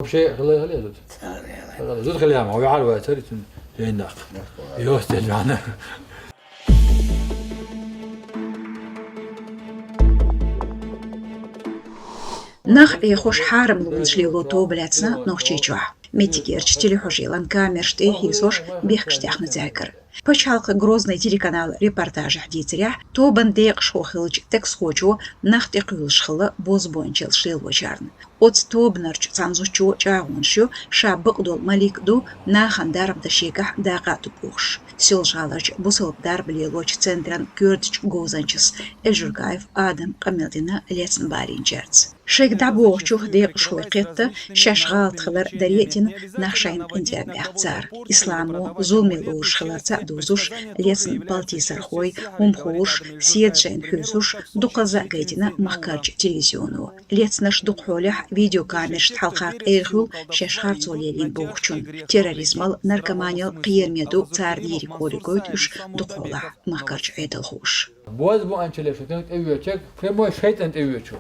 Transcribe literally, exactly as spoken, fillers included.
Вообще, хила, хила, зуд. Зуд хила, ма, вяхар ва цари тун, жейнах. Йос, те, жана. Нах Ӏехош хьарамлонаш лело тоба лаьцна Нохчийчохь. Меттигерчу телехьожаялан камераш тӀе хьийсош бехкаш даьхна цаьргара. Пачхьалкхан Грозный телеканал репортажехь дийцарехь, тобан декъашхо хиллачу текстхочо нах тӀекхуьйлуш хилла бозбуунчаллаш лелочарна. Оцу тобанарчу цхьана зудчо чӀагӀонаш ю, ша бакъдолу малик ду, нахана дарба дан шегахь дакъа а ду бохуш. Соьлжа-ГӀаларчу бусалба дарба лелочу центран коьртачу говзанчас Эльжургаев Адама къамел дина лецна балийначаьрца. Шайга дӀабохучух декъашхой кхетта, шаьш гӀалат хилар даре а дина, нах шайна къинтӀера баьхна цара. Исламо зуламе лоруш хиларца а дузуш, лецна палтийсархой, хӀума хууш, седа шайна хьуьйсуш, дукхазза а гайтина махкарчу телевизионо. Лецнарш дукхахьолехь видеокамерашна хьалха къера хуьлу шаьш харцо лелийна бохучун. Терроризмал, наркоманел кхераме ду цара дийриг олий гойту уьш дукхахьолахь махкарчу Ӏедалхоша. Бозбуунчаллаш шу тӀе воьдучерг, прямой шайтӀан тӀе воьду.